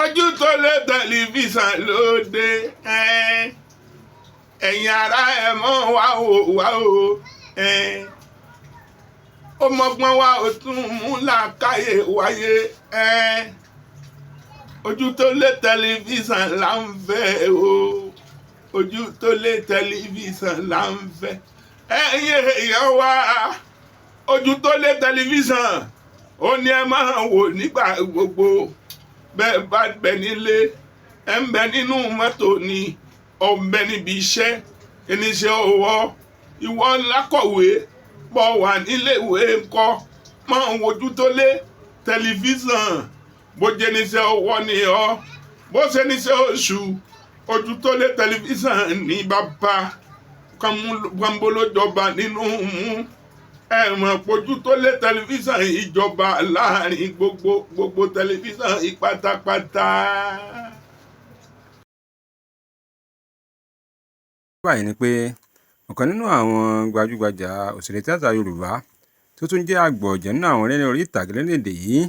Ojú tó lé tẹlifíṣàn lóde. Ẹ̀yin ará, ẹ̀ mọ́ wá o, wá o. Ó mọ́gbọ́n wá, ó tún mú làákàyè wáyé. Ojú tó lé tẹlifíṣàn là ń fẹ́ o. Ojú tó lé tẹlifíṣàn là ń fẹ́. Ẹ̀yin èèyàn wá, ojú tó lé tẹlifíṣàn ó ní ẹ máa wò nígbà gbogbo. Bẹ́ẹ̀ bá bẹ nílé, ẹ ń bẹ nínú mọ́tò ni, ọ̀ ń bẹ níbi iṣẹ́, oníṣẹ́ ọwọ́, ìwọ lákọ̀wé bọ̀ wà níléèwé ńkọ́, máa ń wojú tó lé tẹlifíṣàn. Bó jẹ́ níṣẹ́ ọwọ́ ni ọ́, bó ṣe níṣẹ́ oṣù, ojú tó lé tẹlifíṣàn ní bàbá kánbólójọba nínú mú. Ẹ mọ̀ pójú tó lé tẹlifíṣàn ìjọba láàrin gbogbo gbogbo tẹlifíṣàn ìpátápátá. Báyìí ni pé ọ̀kan nínú àwọn gbajúgbajà òṣèré tíátà Yorùbá tó tún jẹ́ àgbọ̀jẹ̀ nínú àwọn eléré orí ìtàgé lórílẹ̀‐èdè yìí,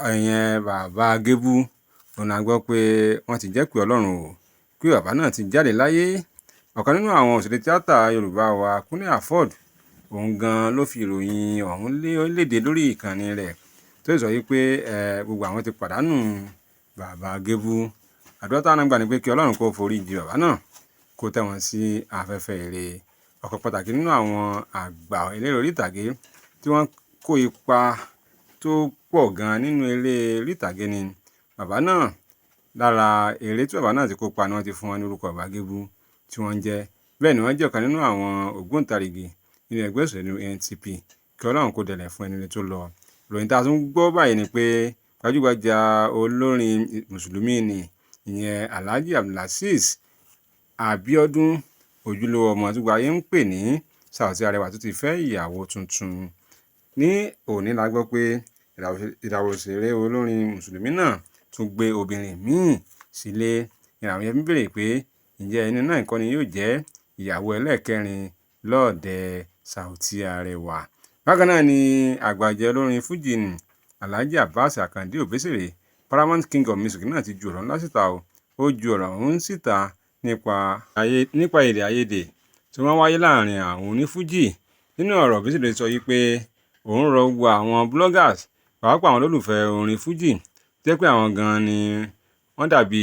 ìyẹn Bàbá Gébú, òun la gbọ́ pé wọ́n ti jẹ́ pé Ọlọ́run o, pé bàbá náà ti jáde láyé. Ọ̀kan nínú àwọn òṣèré tíátà Yorùbá wa, Kúnlé Afod, òun gan ló fi ìròyìn ọ̀hún léde lórí ìkànnì rẹ̀, tó sì sọ wípé gbogbo àwọn ti pàdánù Bàbá Gébú. Àdúrà táwọn náà gbà ni pé kí Ọlọ́run kó forí jì bàbá náà, kó tẹ́ wọn sí afẹ́fẹ́ ire. Ọ̀kan pàtàkì nínú àwọn àgbà eléré orí ìtàgé tí wọ́n kó ipa tó pọ̀ gan nínú eré orí ìtàgé ni bàbá náà. Lára eré tí bàbá náà ti kópa ni wọ́n ti fún wọn ní orúkọ Bàbá Gébú tí wọ́n ń jẹ́. Bẹ́ẹ̀ ni wọ́n jẹ́ ọ̀kan nínú àwọn ògbóǹtarìgì nínú ẹgbẹ́ òṣèlú NTP. Kí Ọlọ́run kó dẹlẹ̀ fún ẹni tó lọ. Ìròyìn tá a tún gbọ́ báyìí ni pé gbajúgbajà olórin mùsùlùmí ni ìyẹn Alhaji Abdulazeez Abiodun, ojúlówó ọmọ tí gbogbo ayé ń pè ní Saoty Arẹwà, tó ti fẹ́ ìyàwó tuntun. Ní òní la gbọ́ pé ìràwọ̀ òṣèré olórin mùsùlùmí náà tún gbé obìnrin míì sílé. Ìràwọ̀ yẹn ń béèrè pé ǹjẹ́ ẹni náà kọ́ ni yóò jẹ́ ìyàwó ẹlẹ́ẹ̀kẹrin lọ́ọ̀dẹ̀ Saoty Arẹwà? Bákan náà ni àgbàjẹ́ olórin fújì ní Alhaji Abbas Akande Obesere, Paramount King of Music náà, ti ju ọ̀rọ̀ ńlá síta o. Ó ju ọ̀rọ̀ ọ̀hún síta nípa èdè àìyedè tí wọ́n wáyé láàrin àwọn onífújì. Nínú ọ̀rọ̀, Obesere sọ wípé òun rọ gbogbo àwọn bloggers, pàápàá àwọn olólùfẹ́ orin fújì, tó jẹ́ pé àwọn gan-an ni wọ́n dàbí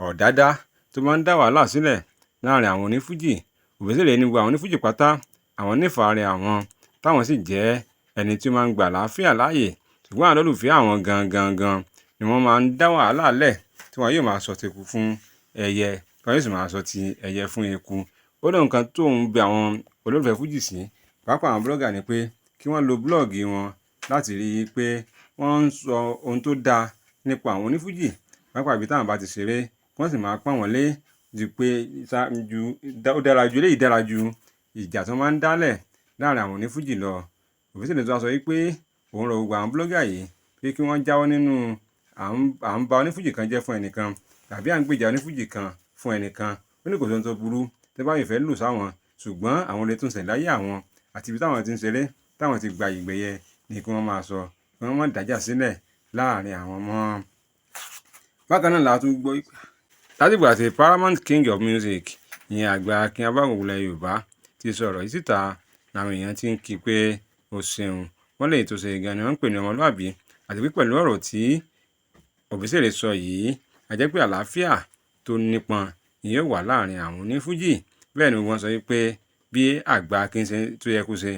ọ̀dádá tó máa ń dá wàhálà sílẹ̀ láàrin àwọn onífújì. Obesere ní gbogbo àwọn onífújì pátá, àwọn nífẹ̀ẹ́ àwọn, táwọn sì jẹ́ ẹni tí ó máa ń gba àlàáfíà láàyè, ṣùgbọ́n àwọn olólùfẹ́ àwọn gan-an gan ni wọ́n máa ń dá wàhálà lẹ̀, tí wọn yóò máa sọ teku fún ẹyẹ, tí wọn yóò sì máa sọ ti ẹyẹ fún eku. Ó ní nǹkan tóun bẹ àwọn olólùfẹ́ fújì sí, pàápàá àwọn blogger, ni pé kí wọ́n lo blog wọn láti rí i pé wọ́n ń sọ ohun tó dáa nípa àwọn onífújì, pàápàá ibi táwọn bá ti ṣeré, kí wọ́n sì máa pọ́n wọn lé ju pé ju ó dára ju eléyìí dára ju ìjà tí wọ́n máa ń dálẹ̀ láàrin àwọn onífújì lọ. Obesere tó wá sọ wípé òun rọ gbogbo àwọn blogger yìí pé kí wọ́n jáwọ́ nínú à ń ba onífújì kan jẹ́ fún ẹnìkan tàbí à ń gbèjà onífújì kan fún ẹnìkan. Ó ní kò sí ohun tó burú tẹ́ bá ìfẹ́ lù sáwọn, ṣùgbọ́n àwọn olè tó ń ṣẹlẹ̀ láyé àwọn àti ibi táwọn ti ń ṣeré, táwọn ti gba ìgbẹ́yẹ ni kí wọ́n máa sọ, kí wọ́n má dájà sílẹ̀ láàrin àwọn mọ́. Bákan náà la tún gbọ́ látìgbà tí Paramount King of Music, ìyẹn àgbà Akin Abágun ilẹ̀ Yorùbá, ti sọ ọ̀rọ̀ yìí síta làwọn èèyàn ti ń kí pé ó ṣeun. Wọ́n lè tó ṣe gan ni wọ́n ń pè ní ọmọlúàbí, àti pé pẹ̀lú ọ̀rọ̀ tí Obesere sọ yìí, a jẹ́ pé àlàáfíà tó nípọn ni yóò wà láàrin àwọn onífújì. Bẹ́ẹ̀ ni wọ́n sọ wípé bí àgbà Akin ṣe tó yẹ kó ṣe,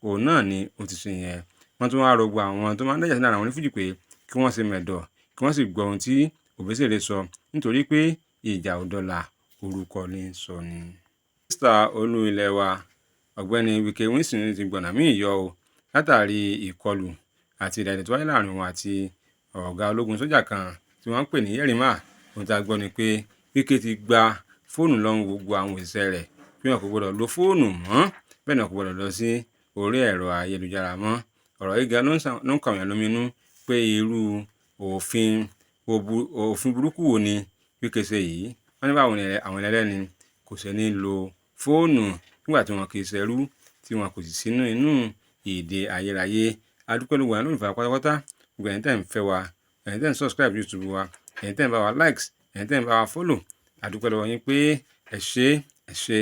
òun náà ni ó ti ṣe yẹn. Wọ́n tún wá rọ gbogbo àwọn tó máa ń dájà sílẹ̀ láàrin àwọn onífújì pé kí wọ́n ṣe mẹ̀dọ̀, kí wọ́n sì gbọ́ ohun tí Obesere sọ, nítorí pé ìjà ò dọ́là, orúkọ ní í sọ ni. Mínísítà olú ilé wa, Ọ̀gbẹ́ni Wike Wilson, ti gbọ̀nà míì yọ o látàrí ìkọlù àti èdè àìyedè tó wáyé láàrin òun àti ọ̀gá ológun sójà kan tí wọ́n ń pè ní Yerima. Ohun tí a gbọ́ ni pé Wike ti gba fóònù lọ́wọ́ gbogbo àwọn òṣìṣẹ́ rẹ̀, pé wọn kò gbọdọ̀ lo fóònù mọ́, bẹ́ẹ̀ ni wọn kò gbọdọ̀ lọ sí orí ẹ̀rọ ayélujára mọ́. Ọ̀rọ̀ yìí gan ló ń kọ àwọn èèyàn lóminú pé irú òfin burúkú wo ni Wike ṣe yìí? Wọ́n ní báwo ni àwọn ẹlẹ́ni kò ṣe ní lo fóònù nígbà tí wọn kì í ṣerú, tí wọn kò sì sínú inú ìdè ayérayé? A dúpẹ́ lọ́wọ́ àwọn olólùfẹ́ wa pátápátá, gbogbo ẹ̀yin tẹ́ ń fẹ́ wa, Ẹ̀yin tẹ́ ń subscribe YouTube wa, ẹ̀yin tẹ́ ń bá wa likes, ẹ̀yin tẹ́ ń bá wa follow, a dúpẹ́ lọ́wọ́ yín pé ẹ ṣé, ẹ ṣé.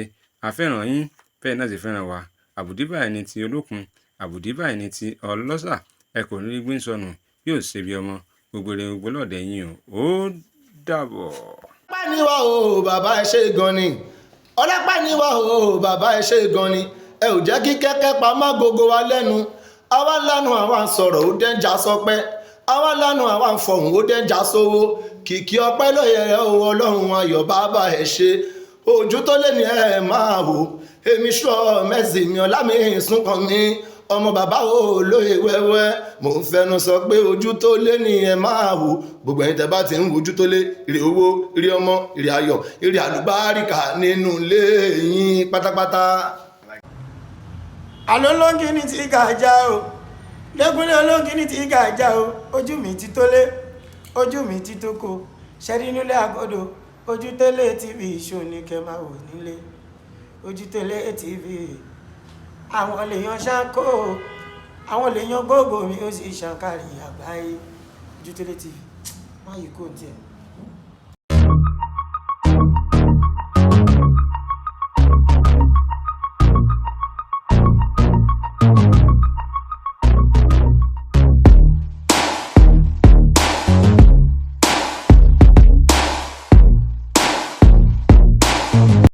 A fẹ́ràn yín, bẹ́ẹ̀ náà sì fẹ́ràn wa. Àbùdí báyìí ní ti olókun, àbùdí báyìí ní ti ọlọ́ṣà. Ẹ kò ní rí gbé sọnù bí ò ṣe bí ọmọ. Gbogbo ire gbogbo lọ́ọ̀dẹ̀ yín o. Ó dàbọ̀. Ọlọ́pàá ni wá o, bàbá, ẹ ṣé gan ni. Ọlọ́pàá ni wá o, bàbá, ẹ ṣé gan ni. Ẹ ò jẹ́ kí kẹ́kẹ́ pamọ́ gbogbo wa lẹ́nu. Àwa lánàá, àwa ń sọ̀rọ̀, ó dẹ́njà sọpẹ́. Àwa lánàá, àwa ń fọ̀hún, ó dẹ́njà sówó. Kìkì ọpẹ́ ló yẹ o. Ọlọ́run ayọ̀, bàbá, ẹ ṣé. Ojú tó lé ní ẹ máa wò. Èmi sọ mẹ́sì mi, ọ̀la mi sún kan mi, ọmọ bàbá o lóye wẹ́wẹ́. Mò ń fẹnu sọ pé ojú tó lé ní ẹ máa wò. Gbogbo ẹ̀yin tẹ́ bá ti ń wojú tó lé, ire owó, ire ọmọ, ire ayọ̀, ire àlùbáríkà nínú ilé yín pátápátá. Àlọ́ lóńgì ní ti gàjà o, lẹ́kúnlé olóńgì ní ti gàjà o. Ojú mi ti tó lé, ojú mi ti tó ko ṣẹ́rí nílé àgọ́dọ̀. Ojú tẹ́lẹ̀ TV ṣò ní kẹ́ máa wò nílé. Ojú tẹ́lẹ̀ TV, àwọn lèèyàn ṣáńkó, àwọn lèèyàn gbogbo mi, ó sì ṣàǹkárí àgbáyé. Ojú tẹ́lẹ̀ TV, má yìí kò tiẹ̀.